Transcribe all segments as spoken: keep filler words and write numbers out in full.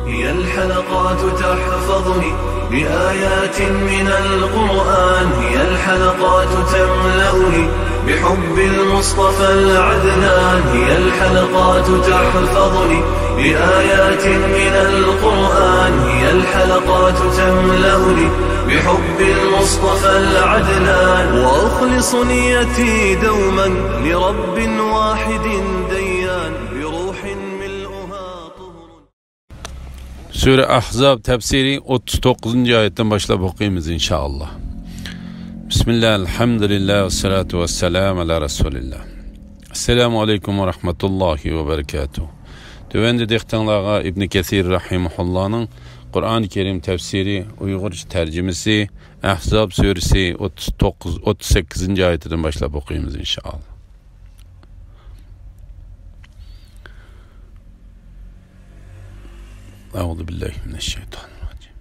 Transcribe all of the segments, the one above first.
هي الحلقات تحفظني بآيات من القرآن، هي الحلقات تملأني بحب المصطفى العدنان، هي الحلقات تحفظني بآيات من القرآن، هي الحلقات تملأني بحب المصطفى العدنان، وأخلص نيتي دوما لرب واحد ديان، بروح ملؤها طهر. سۈرە ئەھزاب تەپسىرى ئوتتۇز توققۇزىنچى ئايەتتىن باشلاپ ئوقۇيمىز، ئىنشائاللا. بىسمىللا، ئەلھەمدۇلىللا، ۋەسسالاتۇ ۋەسسالامۇ ئەلا رەسۇلىللا. ئەسسالامۇ ئەلەيكۇم ۋە رەھمەتۇللاھى ۋە بەرىكاتۇھ. تۆۋەندە دىققىتىڭلارغا ئىبنى كەسىر رەھىمەھۇللانىڭ قۇرئان كەرىم تەپسىرى ئۇيغۇرچە تەرجىمىسى ئەھزاب سۈرىسى ئوتتۇز توققۇز، ئوتتۇز سەككىزىنچى ئايىتىدىن باشلاپ ئوقۇيمىز، ئىنشائاللا. ئەئۇزۇ بىللاھى مىنەششەيتانىررەجىم.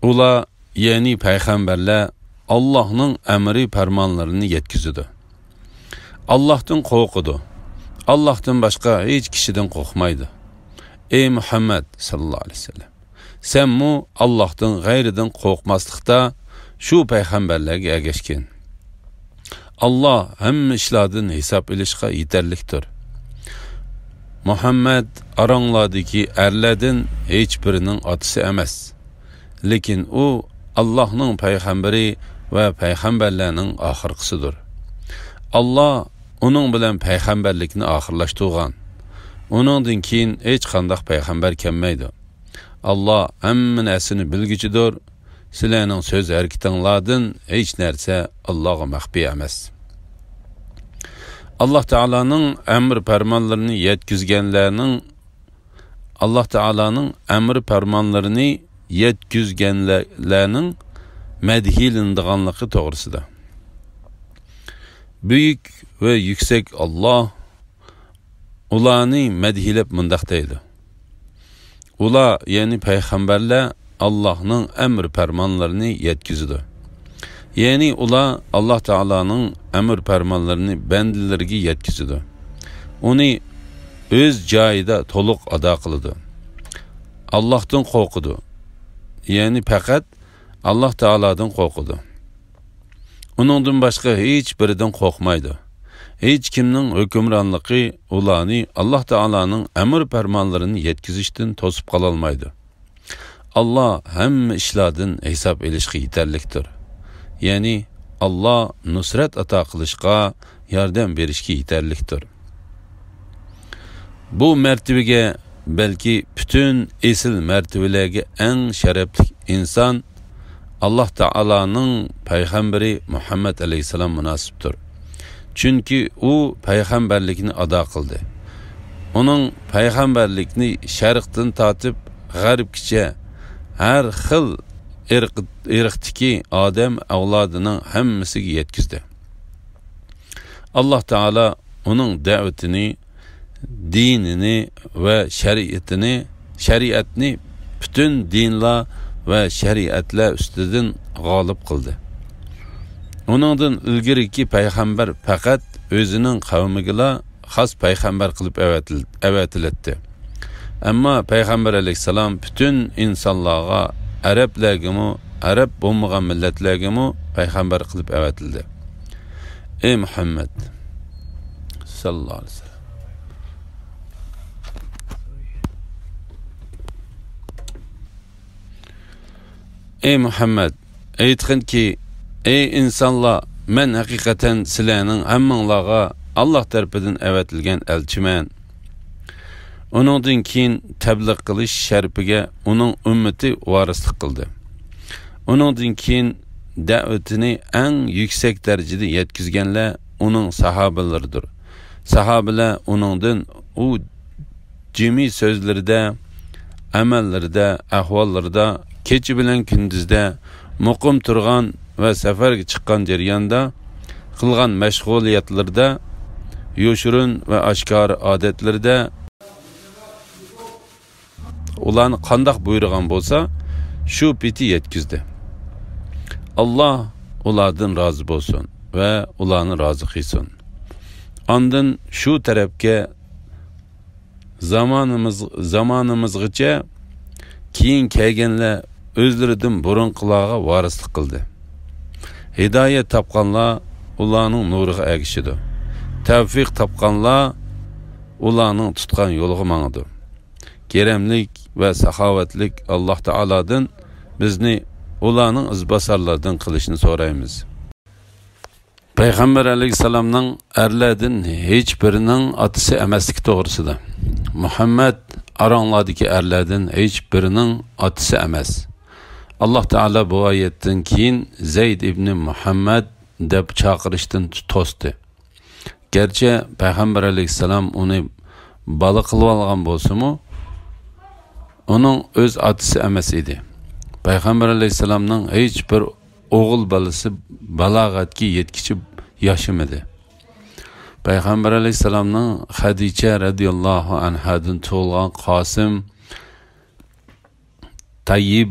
ئۇلار، يەنى پەيغەمبەرلەر، ئاللاھنىڭ ئەمرى پەرمانلىرىنى يەتكۈزىدۇ. ئاللاھتىن قورقىدۇ. ئاللاھتىن باشقا ھېچ كىشىدىن قورقمايدۇ. ئەي مۇھەممەد ساللاللاھۇ ئەلەيھى ۋەسەللەم، سەنمۇ ئاللاھتىن غەيرىدىن قورقماسلىقتا شۇ پەيغەمبەرلەرگە ئەگەشكىن. ئاللاھ ھەممە ئىشلاردىن ھېساب ئېلىشقا يېتەرلىكتۇر. مۇھەممەد ئاراڭلاردىكى ئەرلەردىن ھېچ بىرىنىڭ ئاتىسى ئەمەس. لېكىن ئۇ ئاللاھنىڭ پەيغەمبىرى ۋە پەيغەمبەرلەرنىڭ ئاخىرقىسىدۇر. ئاللاھ ئۇنىڭ بىلەن پەيغەمبەرلىكنى ئاخىرلاشتۇرغان. ئۇنىڭدىن كېيىن ھېچقانداق پەيغەمبەر كەلمەيدۇ. ئاللاھ ھەممە نەرسىنى بىلگۈچىدۇر. سىلەرنىڭ سۆز ھەرىكىتىڭلاردىن ھېچ نەرسە ئاللاھقا مەخپىي ئەمەس. ئاللاھ تائالانىڭ ئەمر پەرمانلىرىنى يەتكۈزگەنلەرنىڭ، ئاللاھ تائالانىڭ ئەمر پەرمانلىرىنى يەتكۈزگەنلەرنىڭ مەدھىيلىنىدىغانلىقى توغرىسىدا. بۈيۈك ۋە يۈكسەك ئاللاھ ئۇلارنى مەدھىيلەپ مۇنداق دەيدۇ: ئۇلار، يەنى پەيغەمبەرلەر، ئاللاھنىڭ ئەمر پەرمانلىرىنى يەتكۈزىدۇ. يەنى ئۇلار ئاللاھ تائالانىڭ ئەمر پەرمانلىرىنى بەندىلىرىگە يەتكۈزىدۇ. ئۇنى ئۆز جايىدا تولۇق ئادا قىلىدۇ. ئاللاھتىن قورقىدۇ. يەنى پەقەت ئاللاھ تائالادىن قورقىدۇ. ئۇنىڭدىن باشقا ھېچ بىرىدىن قورقمايدۇ. ھېچ كىمنىڭ ھۆكۈمرانلىقى ئۇلارنى ئاللاھ تائالانىڭ ئەمر پەرمانلىرىنى يەتكۈزۈشتىن توسۇپ قالالمايدۇ. ئاللاھ ھەممە ئىشلاردىن ھېساب ئېلىشقا يېتەرلىكتۇر. يەنى ئاللاھ نۇسرەت ئاتا قىلىشقا، ياردەم بېرىشكە يېتەرلىكتۇر. بۇ مەرتىۋىگە، بەلكى پۈتۈن ئېسىل مەرتىۋىلەرگە ئەڭ شەرەپلىك ئىنسان، ئاللاھ تائالانىڭ پەيغەمبىرى مۇھەممەد ئەلەيھىسسالام مۇناسىپتۇر. چۈنكى ئۇ پەيغەمبەرلىكنى ئادا قىلدى. ئۇنىڭ پەيغەمبەرلىكنى شەرقتىن تارتىپ غەربكىچە ھەر خىل ئىرق-، ئىرقتىكى ئادەم ئەۋلادىنىڭ ھەممىسىگە يەتكۈزدى. ئاللاھ تائالا ئۇنىڭ دەۋىتىنى، دىنىنى ۋە شەرىئىتىنى، شەرىئەتنى پۈتۈن دىنلار ۋە شەرىئەتلەر ئۈستىدىن غالىب قىلدى. ئۇنىڭدىن ئىلگىرىكى پەيغەمبەر پەقەت ئۆزىنىڭ قەۋمىگىلا خاس پەيغەمبەر قىلىپ ئەۋەتىل-، ئەۋەتىلەتتى. ئەمما پەيغەمبەر ئەلەيھىسسالام پۈتۈن ئىنسانلارغا، ئەرەبلەرگىمۇ، ئەرەب بولمىغان مىللەتلەرگىمۇ پەيغەمبەر قىلىپ ئەۋەتىلدى. ئەي مۇھەممەد ساللاللاھۇ ئەلەيھى ۋەسەللەم. ئەي مۇھەممەد، ئېيتقىنكى، ئەي ئىنسانلار، مەن ھەقىقەتەن سىلەرنىڭ ھەممىڭلارغا ئاللاھ تەرىپىدىن ئەۋەتىلگەن ئەلچىمەن. ئۇنىڭدىن كېيىن تەبلىغ قىلىش شەرىپىگە ئۇنىڭ ئۈممىتى ۋارىسلىق قىلدى. ئۇنىڭدىن كېيىن دەۋىتىنى ئەڭ يۈكسەك دەرىجىدە يەتكۈزگەنلەر ئۇنىڭ ساھابىلىرىدۇر. ساھابىلەر ئۇنىڭدىن ئۇ جىمى سۆزلىرىدە، ئەمەللىرىدە، ئەھۋاللىرىدا، كېچە بىلەن كۈندۈزدە، مۇقىم تۇرغان ۋە سەپەرگە چىققان جەرياندا، قىلغان مەشغۇلىيەتلىرىدە، يوشۇرۇن ۋە ئاشكارا ئادەتلىرىدە، ئۇلارنى قانداق بۇيرۇغان بولسا، شۇ پېتى يەتكۈزدى. ئاللاھ ئۇلاردىن رازى بولسۇن ۋە ئۇلارنى رازى قىلسۇن. ئاندىن شۇ تەرەپكە زامانىمىز، زامانىمىزغىچە كېيىن كەلگەنلەر ئۆزلىرىدىن بۇرۇنقىلارغا ۋارىسلىق قىلدى. ھىدايەت تاپقانلار ئۇلارنىڭ نۇرىغا ئەگىشىدۇ. تەۋفىق تاپقانلار ئۇلارنىڭ تۇتقان يولىغا ماڭىدۇ. كېرەملىك ۋە ساخاۋەتلىك ئاللاھ تائالادىن بىزنى ئۇلارنىڭ ئىزباسارلىرىدىن قىلىشنى سورايمىز. پەيغەمبەر ئەلەيھىسسالامنىڭ ئەرلەردىن ھېچ بىرىنىڭ ئاتىسى ئەمەسلىكى توغرىسىدا. مۇھەممەد ئاراڭلاردىكى ئەرلەردىن ھېچ بىرىنىڭ ئاتىسى ئەمەس. ئاللاھ تائالا بۇ ئايەتتىن كېيىن زەيد ئىبنى مۇھەممەد دەپ چاقىرىشتىن توستى. گەرچە پەيغەمبەر ئەلەيھىسسالام ئۇنى بالا قىلىۋالغان بولسىمۇ، ئۇنىڭ ئۆز ئاتىسى ئەمەس ئىدى. پەيغەمبەر ئەلەيھىسسالامنىڭ ھېچ بىر ئوغۇل بالىسى بالاغەتكە يەتكۈچە ياشىمىدى. پەيغەمبەر ئەلەيھىسسالامنىڭ خەدىچە رەزىياللاھۇ ئەنھادىن تۇغۇلغان قاسىم، تەييىب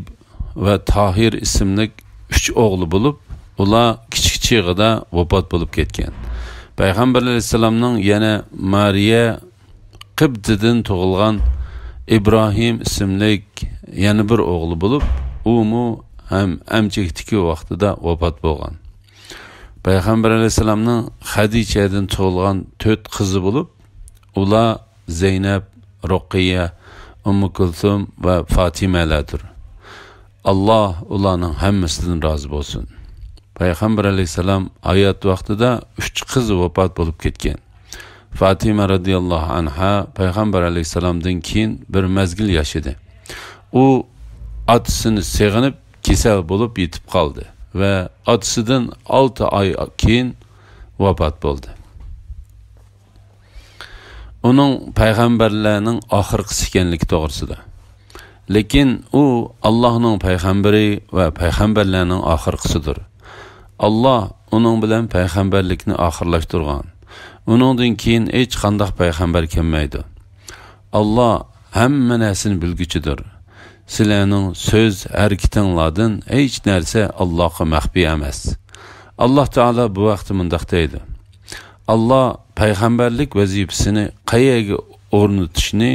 ۋە تاھىر ئىسىملىك ئۈچ ئوغلى بولۇپ، ئۇلار كىچىك چېغىدا ۋاپات بولۇپ كەتكەن. پەيغەمبەر ئەلەيھىسسالامنىڭ يەنە مارىيە قىبتىدىن تۇغۇلغان ئىبراھىم ئىسىملىك يەنە بىر ئوغلى بولۇپ، ئۇمۇ ھەم ئەمچەكتىكى ۋاقتىدا ۋاپات بولغان. پەيغەمبەر ئەلەيھىسسالامنىڭ خەدىچەدىن تۇغۇلغان تۆت قىزى بولۇپ، ئۇلار زەينەپ، رۇقىيە، ئۇممۇ كۇلسۇم ۋە فاتىمەلەردۇر. ئاللاھ ئۇلارنىڭ ھەممىسىدىن رازى بولسۇن. پەيغەمبەر ئەلەيھىسسالام ھايات ۋاقتىدا ئۈچ قىزى ۋاپات بولۇپ كەتكەن. فاتىمە رەزىياللاھۇ ئەنھا پەيغەمبەر ئەلەيھىسسالامدىن كېيىن بىر مەزگىل ياشىدى. ئۇ ئاتىسىنى سېغىنىپ، كېسەل بولۇپ يېتىپ قالدى ۋە ئاتىسىدىن ئالتە ئاي كېيىن ۋاپات بولدى. ئۇنىڭ پەيغەمبەرلەرنىڭ ئاخىرقىسى ئىكەنلىكى توغرىسىدا. لېكىن ئۇ ئاللاھنىڭ پەيغەمبىرى ۋە پەيغەمبەرلەرنىڭ ئاخىرقىسىدۇر. ئاللاھ ئۇنىڭ بىلەن پەيغەمبەرلىكنى ئاخىرلاشتۇرغان. ئۇنىڭدىن كېيىن ھېچقانداق پەيغەمبەر كەلمەيدۇ. ئاللاھ ھەممە نەرسىنى بىلگۈچىدۇر. سىلەرنىڭ سۆز ھەرىكىتىڭلاردىن ھېچ نەرسە ئاللاھقا مەخپىي ئەمەس. ئاللاھ تائالا بۇ ھەقتە مۇنداق دەيدۇ: ئاللاھ پەيغەمبەرلىك ۋەزىپىسىنى قەيەرگە ئورنىتىشنى،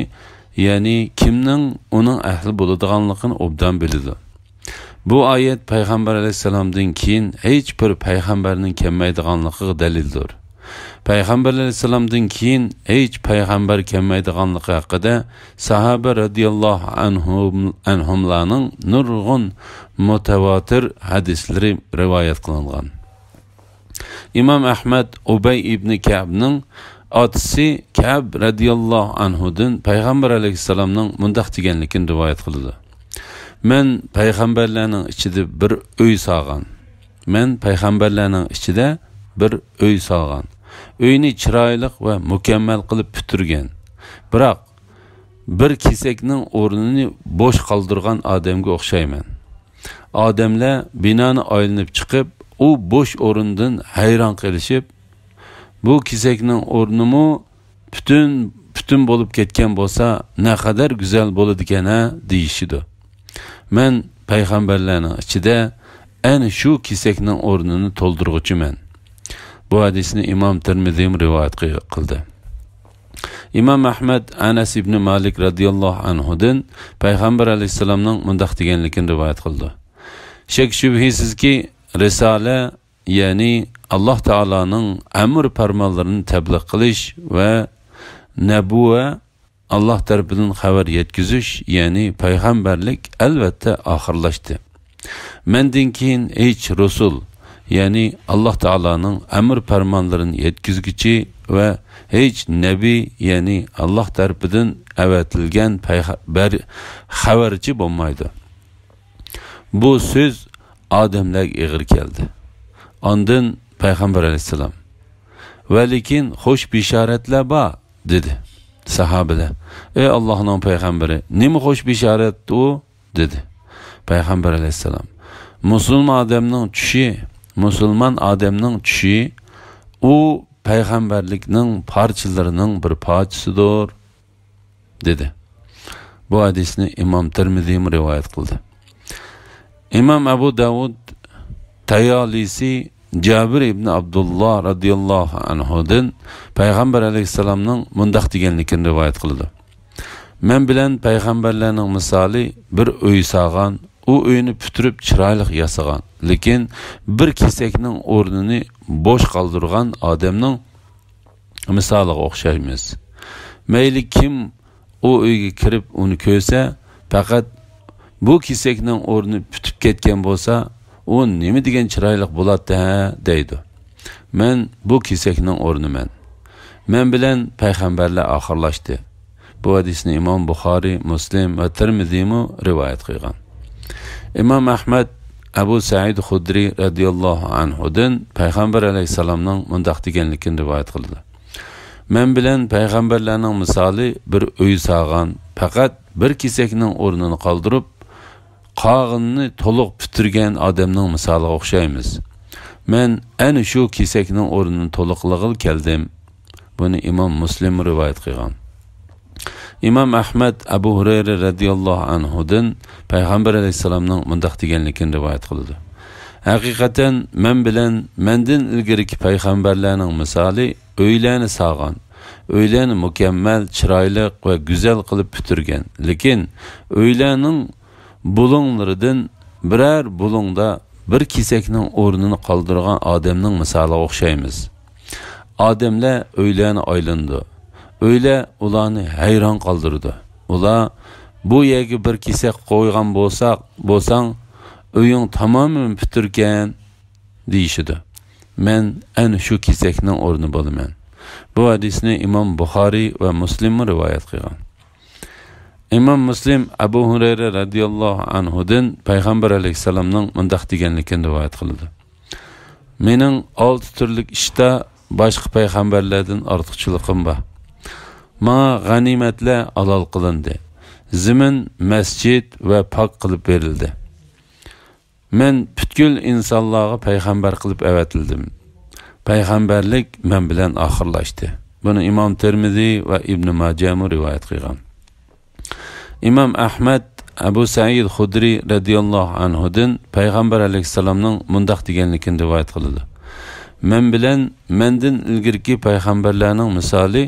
يەنى كىمنىڭ ئۇنىڭ ئەھلى بولىدىغانلىقىنى ئوبدان بىلىدۇ. بۇ ئايەت پەيغەمبەر ئەلەيھىسسالامدىن كېيىن ھېچ بىر پەيغەمبەرنىڭ كەلمەيدىغانلىقىغا دەلىلدۇر. پەيغەمبەر ئەلەيھىسسالامدىن كېيىن ھېچ پەيغەمبەر كەلمەيدىغانلىقى ھەققىدە ساھابە رەزىياللاھۇ ئەنھۇم، ئەنھۇملارنىڭ نۇرغۇن مۇتەۋاتىر ھەدىسلىرى رىۋايەت قىلىنغان. ئىمام ئەھمەد ئۇبەي ئىبنى كەئبنىڭ ئاتىسى كەئب رەزىياللاھۇ ئەنھۇدىن پەيغەمبەر ئەلەيھىسسالامنىڭ مۇنداق دېگەنلىكىنى رىۋايەت قىلىدۇ: مەن پەيغەمبەرلەرنىڭ ئىچىدە بىر ئۆي سالغان. مەن پەيغەمبەرلەرنىڭ ئىچىدە بىر ئۆي سالغان. ئۆينى چىرايلىق ۋە مۇكەممەل قىلىپ پۈتتۈرگەن. بىراق، بىر كېسەكنىڭ ئورنىنى بوش قالدۇرغان ئادەمگە ئوخشايمەن. ئادەملەر بىنانى ئايلىنىپ چىقىپ، ئۇ بوش ئورۇندىن ھەيران قېلىشىپ، بۇ كېسەكنىڭ ئورنىمۇ پۈتۈن، پۈتۈن بولۇپ كەتكەن بولسا، نەقەدەر گۈزەل بولىدىكەن-ھە، دېيىشىدۇ. مەن پەيغەمبەرلەرنىڭ ئىچىدە ئەنە شۇ كېسەكنىڭ ئورنىنى تولدۇرغۇچىمەن. بۇ ھەدىسنى ئىمام تىرمىزىيمۇ رىۋايەت قىل-، قىلدى. ئىمام ئەھمەد ئەنەس ئىبنى مالىك رەزىياللاھۇ ئەنھۇدىن پەيغەمبەر ئەلەيھىسسالامنىڭ مۇنداق دېگەنلىكىنى رىۋايەت قىلىدۇ: شەك-شۈبھىسىزكى، رىسالە، يەنى ئاللاھ تائالانىڭ ئەمر پەرمانلىرىنى تەبلىغ قىلىش ۋە نەبۇۋە، ئاللاھ تەرىپىدىن خەۋەر يەتكۈزۈش، يەنى پەيغەمبەرلىك ئەلۋەتتە ئاخىرلاشتى. مەندىن كېيىن ھېچ رۇسۇل، يەنى ئاللاھ تائالانىڭ ئەمر پەرمانلىرىنى يەتكۈزگۈچى ۋە ھېچ نەبىي، يەنى ئاللاھ تەرىپىدىن ئەۋەتىلگەن پەيغەمبەر، خەۋەرچى بولمايدۇ. بۇ سۆز ئادەملەرگە ئېغىر كەلدى. ئاندىن پەيغەمبەر ئەلەيھىسسالام: ۋە لېكىن خوش بېشارەتلەر بار، دېدى. ساھابىلەر: ئەي ئاللاھنىڭ پەيغەمبىرى، نېمە خوش بېشارەت ئۇ؟ دېدى. پەيغەمبەر ئەلەيھىسسالام: مۇسۇلمان ئادەمنىڭ چۈشى، مۇسۇلمان ئادەمنىڭ چۈشى، ئۇ پەيغەمبەرلىكنىڭ پارچىلىرىنىڭ بىر پارچىسىدۇر، دېدى. بۇ ھەدىسنى ئىمام تىرمىزىيمۇ رىۋايەت قىلدى. ئىمام ئەبۇ داۋۇد تايالىسى جابىر ئىبن ئابدۇللا رەزىياللاھۇ ئەنھۇدىن پەيغەمبەر ئەلەيھىسسالامنىڭ مۇنداق دېگەنلىكىنى رىۋايەت قىلىدۇ: مەن بىلەن پەيغەمبەرلەرنىڭ مىسالى بىر ئۆي سالغان، ئۇ ئۆينى پۈتتۈرۈپ چىرايلىق ياسىغان، لېكىن بىر كېسەكنىڭ ئورنىنى بوش قالدۇرغان ئادەمنىڭ مىسالىغا ئوخشايمىز. مەيلى كىم ئۇ ئۆيگە كىرىپ ئۇنى كۆرسە، پەقەت بۇ كېسەكنىڭ ئورنى پۈتۈپ كەتكەن بولسا، ئۇ نېمە دېگەن چىرايلىق بولاتتى ھە دەيدۇ. مەن بۇ كېسەكنىڭ ئورنىمەن. مەن بىلەن پەيغەمبەرلەر ئاخىرلاشتى. بۇ ھەدىسنى ئىمام بۇخارىي، مۇسلىم ۋە تىرمىزىيمۇ رىۋايەت قىلغان. ئىمام ئەھمەد ئەبۇ سەئىد خۇدرىي رەزىياللاھۇ ئەنھۇدىن پەيغەمبەر ئەلەيھىسسالامنىڭ مۇنداق دېگەنلىكىنى رىۋايەت قىلدى: مەن بىلەن پەيغەمبەرلەرنىڭ مىسالى بىر ئۆي سالغان، پەقەت بىر كېسەكنىڭ ئورنىنى قالدۇرۇپ، قالغىنىنى تولۇق پۈتتۈرگەن ئادەمنىڭ مىسالىغا ئوخشايمىز. مەن ئەنە شۇ كېسەكنىڭ ئورنىنى تولۇقلىغىلى كەلدىم. بۇنى ئىمام مۇسلىم رىۋايەت قىلغان. ئىمام ئەھمەد ئەبۇ ھۇرەيرە رەزىياللاھۇ ئەنھۇدىن پەيغەمبەر ئەلەيھىسسالامنىڭ مۇنداق دېگەنلىكىنى رىۋايەت قىلىدۇ: ھەقىقەتەن مەن بىلەن مەندىن ئىلگىرىكى پەيغەمبەرلەرنىڭ مىسالى ئۆيلەرنى سالغان، ئۆيلەرنى مۇكەممەل، چىرايلىق ۋە گۈزەل قىلىپ پۈتتۈرگەن، لېكىن ئۆيلەرنىڭ بۇلۇڭلىرىدىن بىرەر بۇلۇڭدا بىر كېسەكنىڭ ئورنىنى قالدۇرغان ئادەمنىڭ مىسالىغا ئوخشايمىز. ئادەملەر ئۆيلەرنى ئايلىنىدۇ. ئۆيلەر ئۇلارنى ھەيران قالدۇرىدۇ. ئۇلار، «بۇ يەرگە بىر كېسەك قويغان بولساق، بولساڭ، ئۆيۈڭ تامامەن پۈتتۈركەن» دېيىشىدۇ. مەن ئەنە شۇ كېسەكنىڭ ئورنى بولىمەن. بۇ ھەدىسنى ئىمام بۇخارىي ۋە مۇسلىممۇ رىۋايەت قىلغان. ئىمام مۇسلىم ئەبۇ ھۇرەيرە رەزىياللاھۇ ئەنھۇدىن پەيغەمبەر ئەلەيھىسسالامنىڭ مۇنداق دېگەنلىكىنى رىۋايەت قىلىدۇ: مېنىڭ ئالتە تۈرلۈك ئىشتا باشقا پەيغەمبەرلەردىن ئارتۇقچىلىقىم بار. ماڭا غەنىيمەتلەر ھالال قىلىندى. زېمىن مەسچىت ۋە پاك قىلىپ بېرىلدى. مەن پۈتكۈل ئىنسانلارغا پەيغەمبەر قىلىپ ئەۋەتىلدىم. پەيغەمبەرلىك مەن بىلەن ئاخىرلاشتى. بۇنى ئىمام تىرمىزى ۋە ئىبنى ماجەمۇ رىۋايەت قىلغان. ئىمام ئەھمەد ئەبۇ سەئىد خۇدرىي رەزىياللاھۇ ئەنھۇدىن پەيغەمبەر ئەلەيھىسسالامنىڭ مۇنداق دېگەنلىكىنى رىۋايەت قىلىدۇ: مەن بىلەن مەندىن ئىلگىرىكى پەيغەمبەرلەرنىڭ مىسالى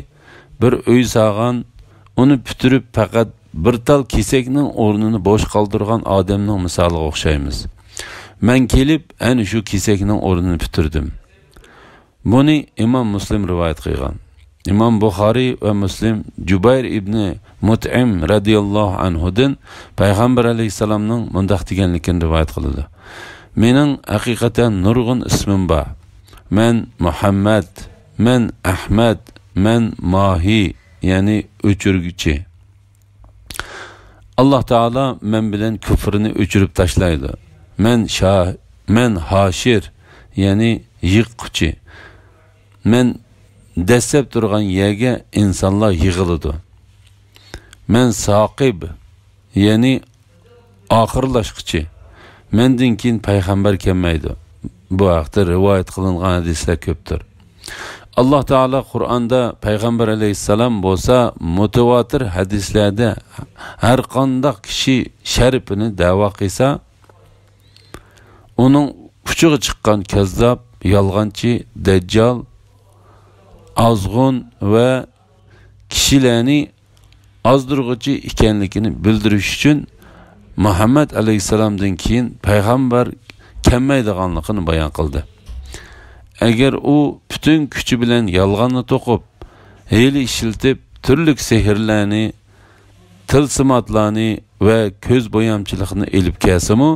بىر ئۆي سالغان، ئۇنى پۈتتۈرۈپ پەقەت بىر تال كېسەكنىڭ ئورنىنى بوش قالدۇرغان ئادەمنىڭ مىسالىغا ئوخشايمىز. مەن كېلىپ ئەنە شۇ كېسەكنىڭ ئورنىنى پۈتتۈردۈم. بۇنى ئىمام مۇسلىم رىۋايەت قىلغان. ئىمام بۇخارىي ۋە مۇسلىم جۇبەير ئىبنى مۇتئىم رەزىياللاھۇ ئەنھۇدىن پەيغەمبەر ئەلەيھىسسالامنىڭ مۇنداق دېگەنلىكىنى رىۋايەت قىلىدۇ: مېنىڭ ھەقىقەتەن نۇرغۇن ئىسمىم بار. مەن مۇھەممەد، مەن ئەھمەد، مەن ماھى، يەنى ئۆچۈرگۈچى. ئاللاھ تائالا مەن بىلەن كۇفرنى ئۆچۈرۈپ تاشلايدۇ. مەن شا-، مەن ھاشىر، يەنى يىغقۇچى. مەن دەسسەپ تۇرغان يەرگە ئىنسانلار يىغىلىدۇ. مەن ساقىب، يەنى ئاخىرلاشقۇچى. مەندىن كېيىن پەيغەمبەر كەلمەيدۇ. بۇ ھەقتە رىۋايەت قىلىنغان ھەدىسلەر كۆپتۇر. ئاللاھ تائالا قۇرئاندا پەيغەمبەر ئەلەيھىسسالام بولسا مۇتەۋاتىر ھەدىسلەردە ھەر قانداق كىشى شەرىپىنى دەۋا قىلسا، ئۇنىڭ ئۇچىغا چىققان كەززاپ، يالغانچى، دەججال، ئازغۇن ۋە كىشىلەرنى ئازدۇرغۇچى ئىكەنلىكىنى بىلدۈرۈش ئۈچۈن مۇھەممەد ئەلەيھىسسالامدىن كېيىن پەيغەمبەر كەلمەيدىغانلىقىنى بايان قىلدى. ئەگەر ئۇ پۈتۈن كۈچى بىلەن يالغاننى توقۇپ، ھىيلە ئىشلىتىپ، تۈرلۈك سېھىرلەرنى، تىلسىماتلارنى ۋە كۆز بويامچىلىقنى ئېلىپ كەلسىمۇ،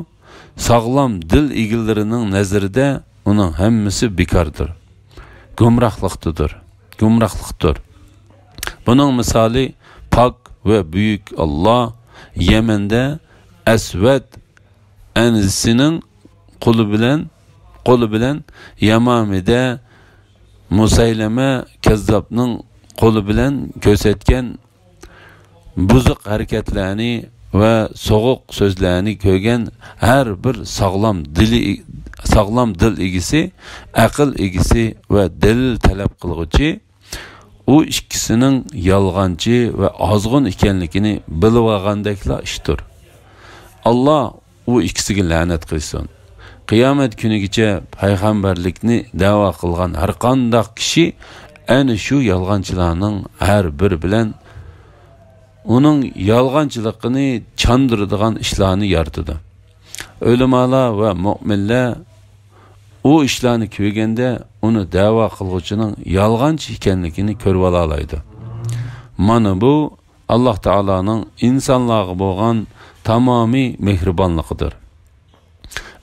ساغلام دىل ئىگىلىرىنىڭ نەزىرىدە ئۇنىڭ ھەممىسى بىكاردۇر، گۇمراھلىقتىدۇر، گۇمراھلىقتۇر. بۇنىڭ مىسالى پاك ۋە بۈيۈك ئاللاھ يەمەندە ئەسۋەد ئەنسىنىڭ قولى بىلەن، قولى بىلەن يامامىدە مۇسەيلەمە كەززاپنىڭ قولى بىلەن كۆرسەتكەن بۇزۇق ھەرىكەتلەرنى ۋە سوغۇق سۆزلەرنى كۆرگەن ھەر بىر ساغلام دىلى، ساغلام دىل ئىگىسى، ئەقىل ئىگىسى ۋە دەلىل تەلەپ قىلغۇچى ئۇ ئىككىسىنىڭ يالغانچى ۋە ئازغۇن ئىكەنلىكىنى بىلىۋالغاندەكلا ئىشتۇر. ئاللاھ ئۇ ئىككىسىگە لەنەت قىلسۇن. قىيامەت كۈنىگىچە پەيغەمبەرلىكنى دەۋا قىلغان ھەرقانداق كىشى ئەنە شۇ يالغانچىلارنىڭ ھەر بىرى بىلەن ئۇنىڭ يالغانچىلىقىنى چاندۇرىدىغان ئىشلارنى يارىتىدۇ. ئۆلىمالار ۋە مۆمىنلەر ئۇ ئىشلارنى كۆرگەندە، ئۇنى دەۋا قىلغۇچىنىڭ يالغانچى ئىكەنلىكىنى كۆرۈۋالالايدۇ. مانا بۇ، ئاللاھ تائالانىڭ ئىنسانلارغا بولغان تامامىي مېھرىبانلىقىدۇر.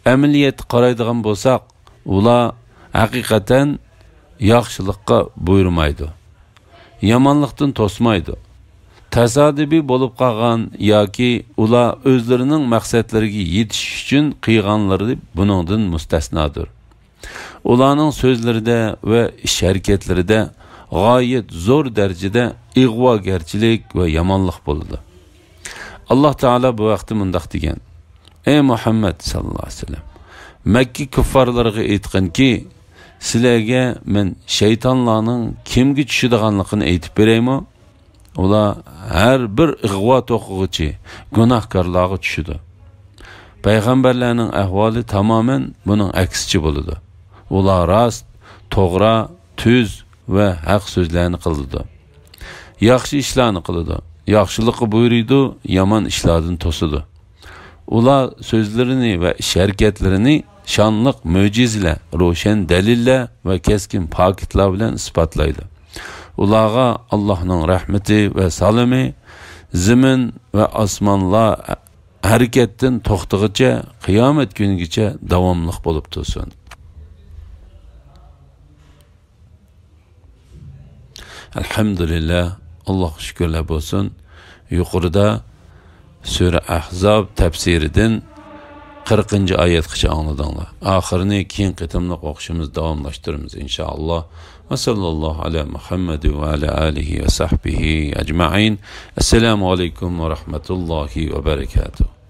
ئەمەلىيەتتە قارايدىغان بولساق، ئۇلار ھەقىقەتەن ياخشىلىققا بۇيرۇمايدۇ، يامانلىقتىن توسمايدۇ. تاسادىپىي بولۇپ قالغان ياكى ئۇلار ئۆزلىرىنىڭ مەقسەتلىرىگە يېتىش ئۈچۈن قىلغانلىرى بۇنىڭدىن مۇستەسنادۇر. ئۇلارنىڭ سۆزلىرىدە ۋە ئىش-ھەرىكەتلىرىدە غايەت زور دەرىجىدە ئىغۋاگەرچىلىك ۋە يامانلىق بولىدۇ. ئاللاھ تائالا بۇ ھەقتە مۇنداق دېگەن: ئەي مۇھەممەد ساللاللاھۇ ئەلەيھى ۋەسەللەم، مەككە كۇففارلىرىغا ئېيتقىنكى، سىلەرگە مەن شەيتانلارنىڭ كىمگە چۈشىدىغانلىقىنى ئېيتىپ بېرەيمۇ؟ ئۇلار ھەر بىر ئىغۋا توقۇغۇچى، گۇناھكارلارغا چۈشىدۇ. پەيغەمبەرلەرنىڭ ئەھۋالى تامامەن بۇنىڭ ئەكسىچە بولىدۇ. ئۇلار راست، توغرا، تۈز ۋە ھەق سۆزلەرنى قىلىدۇ. ياخشى ئىشلارنى قىلىدۇ. ياخشىلىققا بۇيرۇيدۇ، يامان ئىشلاردىن توسىدۇ. ئۇلار سۆزلىرىنى ۋە ئىش-ھەرىكەتلىرىنى شانلىق مۆجىزىلەر، روشەن دەلىللەر ۋە كەسكىن پاكىتلار بىلەن ئىسپاتلايدۇ. ئۇلارغا ئاللاھنىڭ رەھمىتى ۋە سالىمى زېمىن ۋە ئاسمانلار ھەرىكەتتىن توختىغىچە، قىيامەت كۈنىگىچە داۋاملىق بولۇپ تۇرسۇن. ئەلھەمدۇلىللا، ئاللاھقا شۈكۈرلەر بولسۇن. يۇقىرىدا سۈرە ئەھزاب تەپسىرىدىن قىرىقىنچى ئايەتكىچە ئاڭلىدىڭلار. ئاخىرىنى كېيىن قېتىملىق ئوقۇشىمىز داۋاملاشتۇرىمىز، ئىنشائاللا. ۋە ساللاللاھۇ ئەلا مۇھەممەد ۋە ئەلا ئالىھى ۋە سەھبىھى ئەجمەئىن. ئەسسالامۇ ئەلەيكۇم ۋە رەھمەتۇللاھى ۋە بەرەكاتۇھ.